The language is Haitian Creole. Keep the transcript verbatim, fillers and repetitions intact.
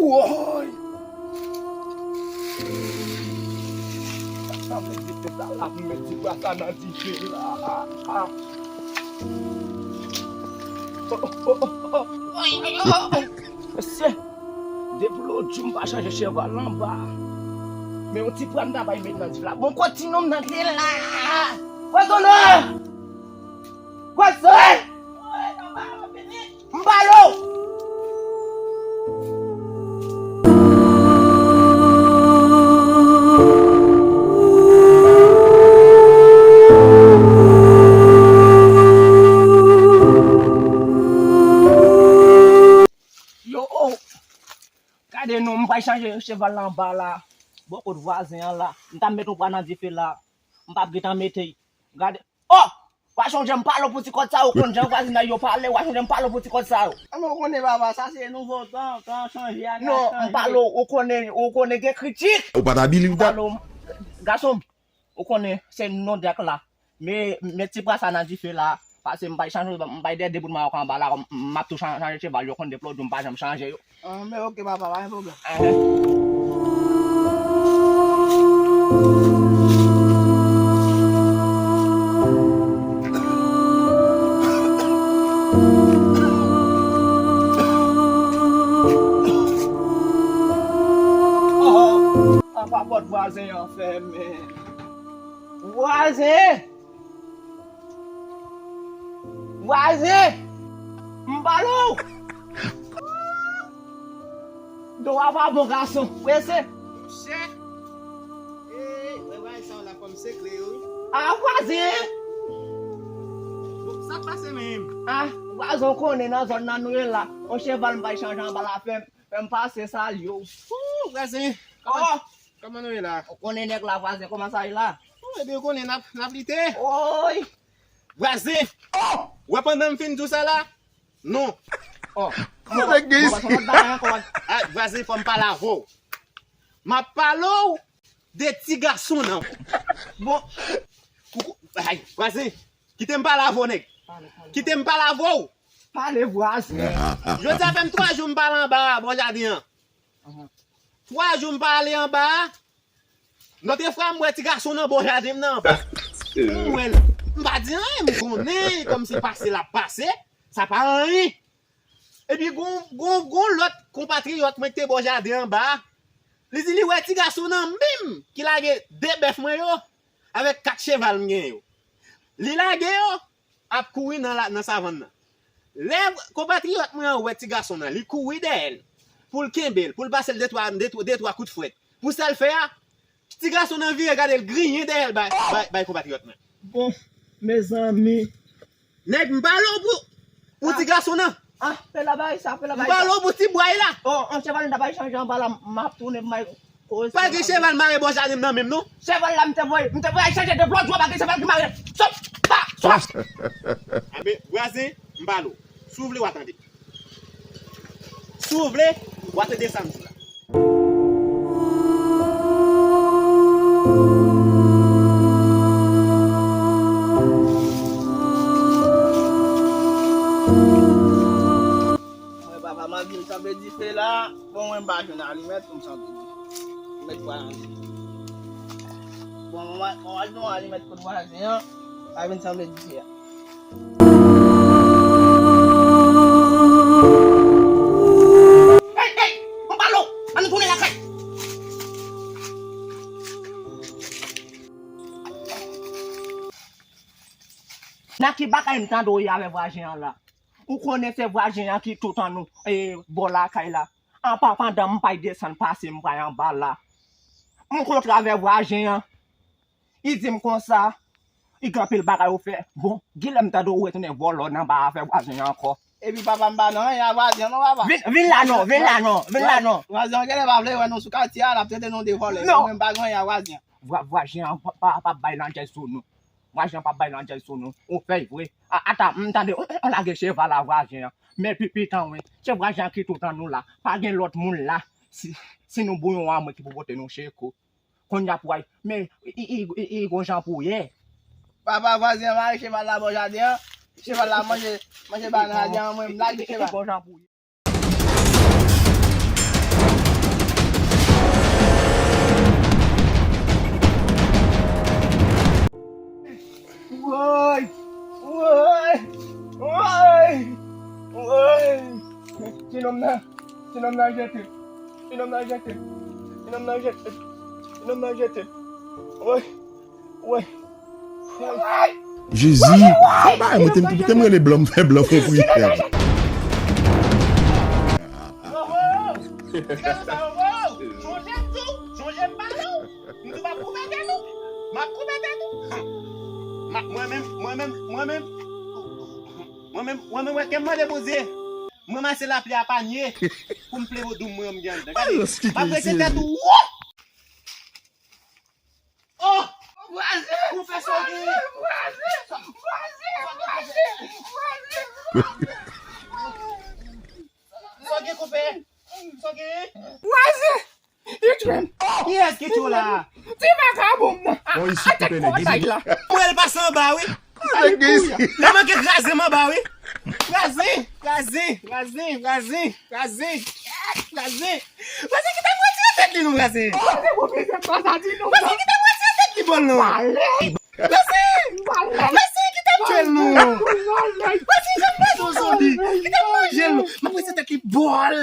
Woy! Sa mwen di fè sa la pou met ti bwa sa nan dife la. Mesye, depi lòt jou m pa chanje cheval anba. Men yon ti pwa m ta bay met nan dife la. Bon, kontinye m nan te la. Pwa tonè! Pwa sè! M pale w! Yo, oh! Gade non, m pral chanje cheval la anba la. Bò kot vwazen an la. M ta met yon pwa nan dife la. M p ap gentan mete. Gade. Oh! W a chonje m pale w pou ti kòd sa yo, konn jan vwazinay yo pale, w a chonje m pale w pou ti kòd sa yo. Ann, ou konnen papa, sa se nouvo tan, tan chanje a, tan chanje. Non, m pale w, ou konnen, ou konnen gen kritik. Ou pa ta believe that? M pale w, gason m, ou konnen se non dèk la. Men, men ti pwa sa nan dife la, pase m bay chanje, m bay de, de bout mayòk anba la, m, m ap tou chan-, chanje cheval, yo konn depi lòt jou m pa janm chanje yo. Ah, men oke, papa, pa gen pwoblèm. Apa pòt vwazen an fèmen. Vwazen! Vwazen! M pale w! Do a pa bon gason, prese. Monchè! Ee, wè bagay sa yo la kòm se kle yo. A, vwazen! Bon, sa k pase menm? A, vwazen, w konnen nan zòn nan nou ye la. Yon cheval m bay chanje anba la fè m, fè m pase sa l yo. Ooh, vwazen! Oh! Kòman nou ye la? Ou konnen nèg la, vwazen, kòman sa ye la? Oh, ebyen, ou konnen n ap, n ap lite. Oy! Vwazen! Oh! Wè pandan m fin di w sa la? Non. Oh. Sa nèg gen isi. Ah, vwazen, fò m pale avè w. M ap pale w de ti gason nan. Bon. Koukou, ay, vwazen, kite m pale avè w, nèg. Pale, pale. Kite m pale avè w. Pale, vwazen. Jodi a fè m twa jou m pale anba bò jaden an. Twa jou m pa ale anba a. Lòt fwa m wè ti gason nan bò jaden m nan anba. M wè l. M pa di anyen, m konnen kòmsi pase l ap pase, sa pa anyen. Epi gon, gon, gon lòt konpatriyòt mwen ki te bò jaden anba a. Li di li wè ti gason nan menm ki lage de bèf mwen yo avèk kat cheval m gen yo. Li lage yo, ap kouri nan la, nan savann nan. Lè konpatriyòt mwen an wè ti gason nan, li kouri dèyè l pou l kenbe l, pou l pase l de twa, de twa, de twa kout fwèt. Pou sa l fè a, ti gason nan vire gade l griyen dèyè l bay, bay, bay konpatriyòt mwen. Bon, mezanmi. Nèg, m pale w pou, pou ti gason nan. Ah, fè la bay sa, fè la bay sa. M pale w pou ti bway la. Oh, an cheval m ta bay chanje anba la, m ap tounen pou m al koze. Pa gen cheval mare bò jaden m nan menm non. Cheval la m te voye, m te voye al chanje de lòt jou, pa gen cheval ki mare. Sòt, pa, sòt. Anben, vwazen, m pale w. Si w vle, w a tande. Si w vle, w a tande sa m di w la. Mwen papa m ap vin sanble dife la. Bon, mwen m pa jwenn alimèt pou m sanble dife. Mèt pwa nan dife. Bon, mwen, mwen al jwenn alimèt kot vwazen an. Pa vin sanble dife a. Hey, hey! Mwen pale w! Ann nou tounen lakay! Nan ki bagay m tande w ye avè vwazen an la? Ou konnen se vwazen an ki tout an nou, e, bò lakay la. Apa pandan m pral desann pase m pral anba la. M kontre avè vwazen an. Li di m konsa, li gen anpil bagay ou fè. Bon, genlè m tande ou retounen vòlò nan ba avè vwazen an ankò. Epi papa m pa nan anyen a vwazen an non papa. Vin, vin la non, vin la non, vin la non. Vwazen an genlè pa vle wè nou sou katye a, l ap trete nou de vòlè. Non. Mwen m pa gen anyen a vwazen an. Vwa-, vwazen an pa, pa, pa bay landjèz sou nou. Vwazen an pa bay landjèz sou nou. Ou fè vre. A, ata, m tande, on, on lage cheval a vwazen an. Men pi, pitan wi. Se vwazen an ki tout an nou la. Pa gen lòt moun la. Si, si nou bouyon an mwen ki pou pote nou cheko. Kounye a pou al, men, i, i, i, i gon jan pou ye. Papa vwazen an mare cheval la bò jaden an. Cheval la manje, manje banana jaden an, mwen m lage cheval. I gon jan pou ye. Ti nonm nan jete. Ti nonm nan jete. Ti nonm nan jete. Ti nonm nan jete. Woy. Woy. Jezi. Sa bay mwen te m te m rele blan m fè blan fè pri. Chonje m tou. Chonje m pale w. M tou m ap koupe tèt ou. M ap koupe tèt ou. Mwen menm, mwen menm, mwen menm. Mwen menm, mwen menm, wè ke m mande Bondye. Mwen mase lapli a panye pou m ple vodou mwen m gen anndan. Gade, m ap rete tèt ou. Oh! Koupe sa w genyen. Sa w gen koupe? Sa w genyen? Vwazen! Li tchwe m. Kiyès ki tchwe w la? Ti vakabon m nan. Bon, isi koupe nèg isi. Mwen l pase anba wi. Li manke kraze m anba wi. Kraze, kraze, kraze, kraze, kraze, kraze. Kraze kite m retire tèt li non kraze. Kraze kite m retire tèt li bòl non. Kraze, kraze kite m tchwe l non. Kraze jan m manje yon zonbi. Kite m manje l non. M ap retire tèt li bòl.